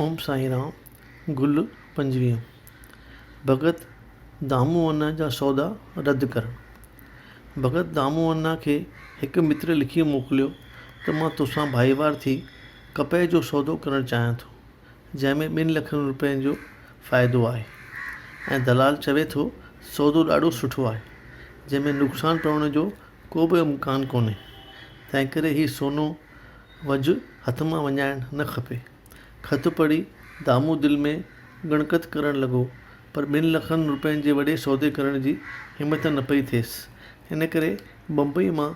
اوم سائين رام، گل پنجويهون، ڀڳت دامو انا جا سودا رد ڪرڻ. ڀڳت دامو انا کي هڪ متر لکي موڪليو ته مان توسان ڀائيوار ٿي ڪپهه جو سودو ڪرڻ چاهيان ٿو، جنهن ۾ ٻن لکن روپين جو فائدو آهي ۽ دلال چوي ٿو سودو ڏاڍو سٺو آهي، جنهن ۾ نقصان پوڻ جو ڪو به امڪان ڪونهي، تنهنڪري هي سونو وجهه هٿ مان وڃائڻ نه کپي. خط پڙهي دامو دل ۾ ڳڻڪت ڪرڻ لڳو، پر ٻن لکن روپين جي وڏي سودي ڪرڻ جي همت نه پئي ٿيس. ان ڪري بمبئيء مان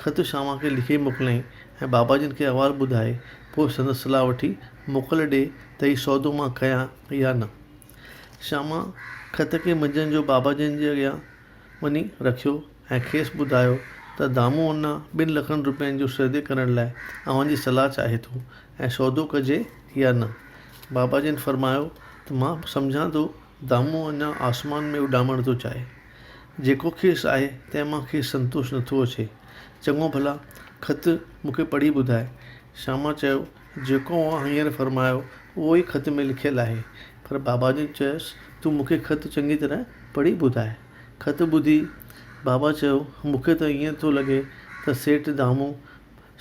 خط شاما کي لکي موڪليائين ۽ بابا جن کي احوال ٻڌائي پوء سندس صلاح وٺي موڪل ڏي ته هي سودو مان ڪيان يا نه. شاما خط کي منجهند جو بابا جن جي اڳيان وڃي رکيو ۽ کيس ٻڌايو ته دامو انا ٻن لکن روپين جو سودي ڪرڻ لاء اوهان جي صلاح چاهي ٿو ۽ سودو ڪجي يا نه؟ بابا جن فرمايو ته مان سمجهان ٿو دامو اڃا آسمان ۾ اڏامڻ ٿو چاهي. جيڪو کيس آهي تنهن مان کيس سنتوش نٿو اچي. چڱو ڀلا خط مون کي پڙهي ٻڌاء. شاما چيو جيڪو اوهان هينئر فرمايو اهو ئي خط ۾ لکيل آهي. پر بابا جن چيس تون مون کي خط چڱي طرح پڙهي ٻڌاء. خط ٻڌي بابا چيو، مون کي ته ائين ٿو لڳي ته سيٺ دامو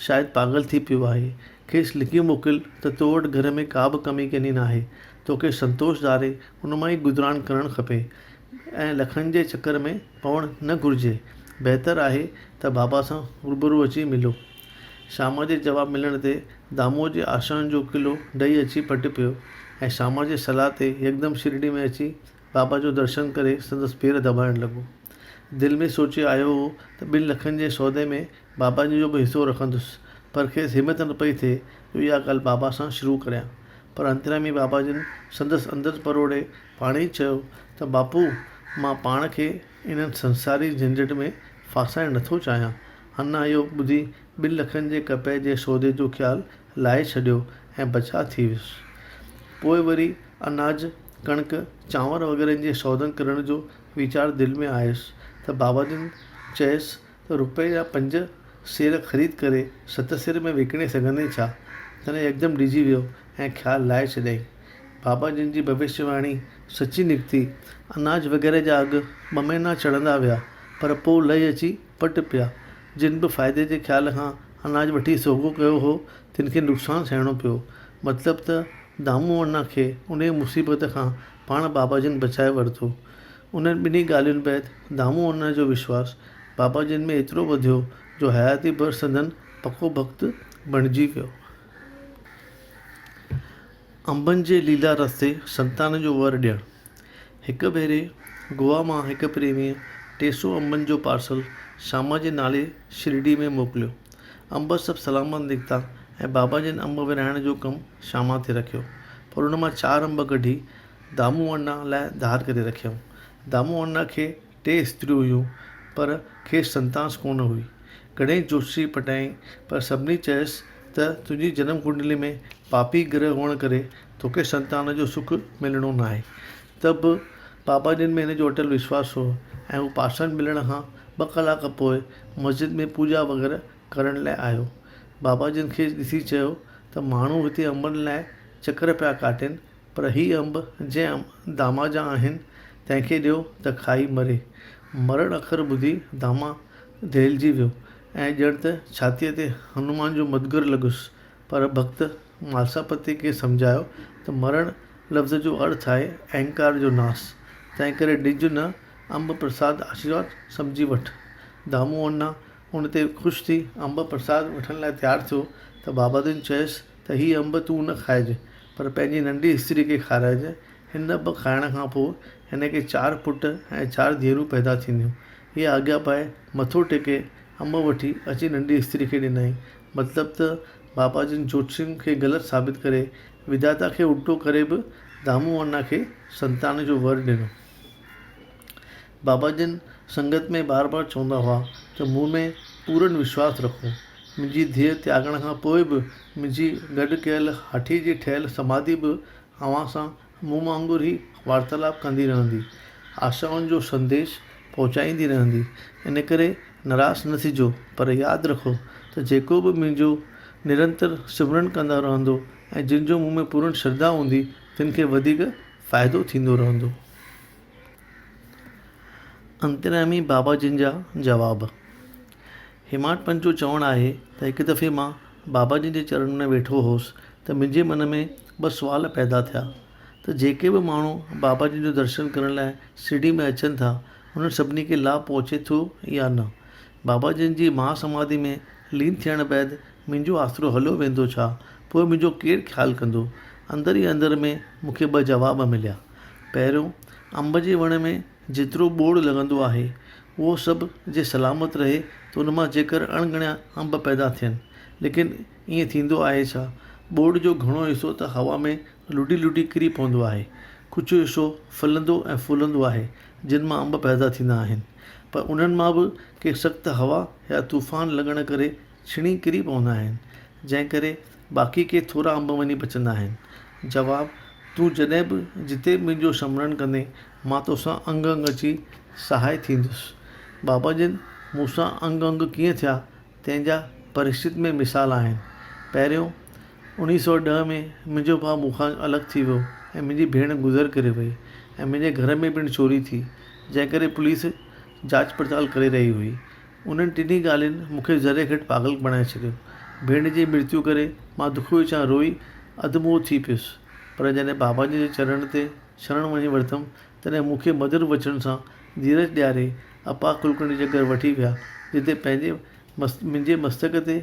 شايد پاڳل ٿي پيو آهي. کيس لکي موڪل ته تو وٽ گهر ۾ ڪا به ڪمي ڪني ناهي. توکي سنتوش ڌاري ان مان ئي گذران ڪرڻ کپي ۽ لکن جي چڪر ۾ پوڻ نه گهرجي. بهتر آهي ته بابا سان روبرو اچي ملو. شاما جي جواب ملڻ تي داموء جي آشائن جو قلعو ڊهي اچي پٽ پيو ۽ شاما جي صلاح تي يڪدم شرڊي ۾ اچي بابا جو درشن ڪري سندس پير دٻائڻ لڳو. دل ۾ سوچي آيو هو ته ٻن لکن جي سودي ۾ بابا جو به حصو رکندس پر کيس همت نه پئي ٿئي جو اها ڳالهه بابا سان شروع ڪريان. پر انتريامي بابا جن سندس اندر پروڙي پاڻ ئي چيو ته باپو مان پاڻ کي انهن سنساري جهنجهٽ ۾ ڦاسائڻ نٿو چاهيان. انا اهو ٻڌي ٻن لکن جي ڪپهه جي سودي جو خيال لاهي ڇڏيو ۽ بچاء ٿي ويس. پوء وري اناج، ڪڻڪ، چانور وغيره جي سودن ڪرڻ جو ويچار دل ۾ آيس ته بابا جن چيس ته روپئي جا پنج سير خريد ڪري ست سير ۾ وڪڻي سگهندين ڇا؟ تڏهن يڪدم ڊڄي ويو ۽ خيال لاهي ڇڏيائين. بابا جن جي ڀوشيه واڻي سچي نڪتي. اناج وغيره جا اگهه ٻه مهينا چڙهندا ويا، پر پوء لهي اچي پٽ پيا. جن به فائدي جي خيال کان اناج وٺي سوگهو ڪيو هو، تن کي نقصان سهڻو پيو. مطلب ته دامو انا کي انهيء مصيبت کان پاڻ بابا جن بچائي ورتو. انهن ٻنهي ڳالهين بعد دامو انا جو وشواس بابا جن ۾ ايترو وڌيو جو حياتي ڀر سندن پڪو ڀڳت بڻجي ويو. انبن جي ليلا رستي سنتان جو ور ڏيڻ. هڪ ڀيري گوا مان هڪ پريميء 300 انبن جو پارسل شاما جي نالي شرڊي ۾ موڪليو. انب سڀ سلامت نڪتا ۽ بابا جن انب ورهائڻ جو ڪم شاما تي رکيو. پر ان مان چار انب ڪڍي دامو انا لاء ڌار ڪري رکيائون. دامو انا کي ٽي استريون هيون، پر کيس سنتانس ڪونه هئي. گهڻيئي جوتشي پٽايائين، پر سڀني چيس ته تنهنجي جنم ڪنڊلي ۾ پاپي گرهه هئڻ ڪري توکي سنتان جو سک ملڻو ناهي. ته به بابا جن ۾ هن جو اٽل وشواس هو ۽ هو پارسل ملڻ کان ٻه ڪلاڪ پوء مسجد ۾ پوڄا وغيره ڪرڻ لاء آيو. بابا جن کيس ڏسي چيو ته ماڻهو هتي انبن لاء چڪر پيا ڪاٽين، پر هي انب جنهن داما جا آهن، تنهن کي ڏيو ته کائي مري. مرڻ اکر ٻڌي داما دهلجي ويو ۽ ڄڻ ته ڇاتيء تي هنومان جو مدگر لڳس. پر ڀڳت مالساپتيء کي سمجهايو ته مرڻ لفظ جو ارٿ آهي اهنڪار جو ناس، تنهنڪري ڊڄ نه، انب پرساد آشيرواد سمجهي وٺ. دامو انا ان تي خوش ٿي انب پرساد وٺڻ لاء تيار ٿيو ته بابا جن چيس ته هي انب تون نه کائج، پر پنهنجي ننڍي استري کي کارائج. هن انب کائڻ کان پوء هن کي چار پٽ ۽ چار ڌيئرون پيدا ٿينديون. هيء آگيا پائي مٿو ٽيڪي انب وٺي اچي ننڍي استري کي ڏنائين. مطلب ته بابا جن جوتشين کي غلط ثابت ڪري وڌاتا کي الٽو ڪري به دامو انا کي سنتان جو ور ڏنو. بابا جن سنگت ۾ بار بار چوندا هئا ته مون ۾ پورن وشواس رکو. منهنجي ڌيء تياڳڻ کان پوء به منهنجي گڏ ڪيل هاٺي جي ٺهيل سماڌي به اوهان سان مون وانگر ئي وارتالاپ ڪندي رهندي. آشائن جو سنديش پهچائيندي رهندي. ان ڪري نراس نه ٿجو پر ياد رکو ته جيڪو به منهنجو نرنتر سمرن ڪندو رهندو ۽ جن جو مون ۾ پورڻ شرڌا هوندي تن کي وڌيڪ فائدو ٿيندو رهندو. انتريامي بابا جن جا جواب. هيماٽ پنت جو چوڻ آهي ته هڪ دفعي مان بابا جن جي چرڻن ۾ ويٺو هوس ته منهنجي من ۾ ٻه سوال پيدا ٿيا ته جيڪي به ماڻهو بابا جن جو درشن ڪرڻ لاء شرڊي ۾ اچن ٿا انهن سڀني کي لاڀ پهچي ٿو يا نه؟ بابا جن جي مها سماڌي ۾ لين ٿيڻ بعد منهنجو آسرو هليو ويندو ڇا؟ پوء منهنجو ڪير خيال ڪندو؟ اندر ئي اندر ۾ مون کي ٻه جواب مليا. پهريون، انب جي وڻ ۾ جيترو ٻوڙ لڳندو آهي، اهو سڀ جي سلامت رهي ته ان مان جيڪر اڻ ڳڻيا انب پيدا ٿين. ليڪن ائين ٿيندو آهي ڇا؟ ٻوڙ جو گهڻو حصو ته هوا ۾ لڏي لڏي ڪري پوندو آهي. ڪجهه حصو ڦلندو ۽ ڦولندو آهي، جن مان انب پيدا ٿيندا آهن. پر انهن مان به ڪي سخت هوا يا طوفان لڳڻ ڪري ڇڻي ڪري پوندا آهن، جنهن ڪري باقي ڪي ٿورا انب وڃي بچندا آهن. جواب، تون جڏهن به جتي به منهنجو سمرڻ ڪندين، مان توسان انگ انگ اچي سهائي ٿيندس. بابا جن مون سان انگ انگ ڪيئن ٿيا، تنهن جا پرشت ۾ مثال آهن. پهريون، 1910 ۾ منهنجو ڀاء مون کان الڳ ٿي ويو ۽ منهنجي ڀيڻ گذر ڪري وئي ۽ منهنجي گهر ۾ پڻ چوري ٿي، جنهن ڪري پوليس جاچ پڙتال ڪري رهي هئي. انهن ٽنهي ڳالهين مون کي ذري گهٽ پاڳل بڻائي ڇڏيو. ڀيڻ جي مرتيو ڪري مان دک وچان روئي اڌ موئو ٿي پيس. پر جڏهن بابا جي چرڻ تي شرڻ وڃي ورتم، تڏهن مون کي مڌر وچن سان ڌيرج ڏياري اپا ڪلڪرڻي جي گهر وٺي ويا، جتي پنهنجي منهنجي مستڪ تي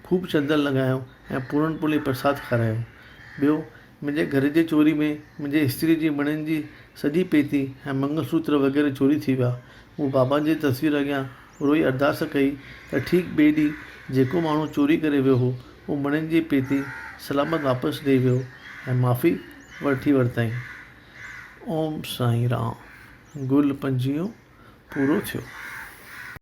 خوب چندن لڳايائون ۽ پورن پولي پرساد کارايائون. ٻيو، منهنجي گهر جي چوري ۾ منهنجي استري جي مڻين جي سڄي پيتي ۽ منگل سوتر وغيره چوري ٿي ويا. مون بابا جي تصوير اڳيان روئي ارداس ڪئي ته ٺيڪ ٻئي ڏينهن جيڪو ماڻهو چوري ڪري ويو هو، اهو مڻين جي پيتي سلامت واپس ڏئي ويو ۽ معافي وٺي ورتائين. اوم سائين رام. گل پنجيون پورو ٿيو.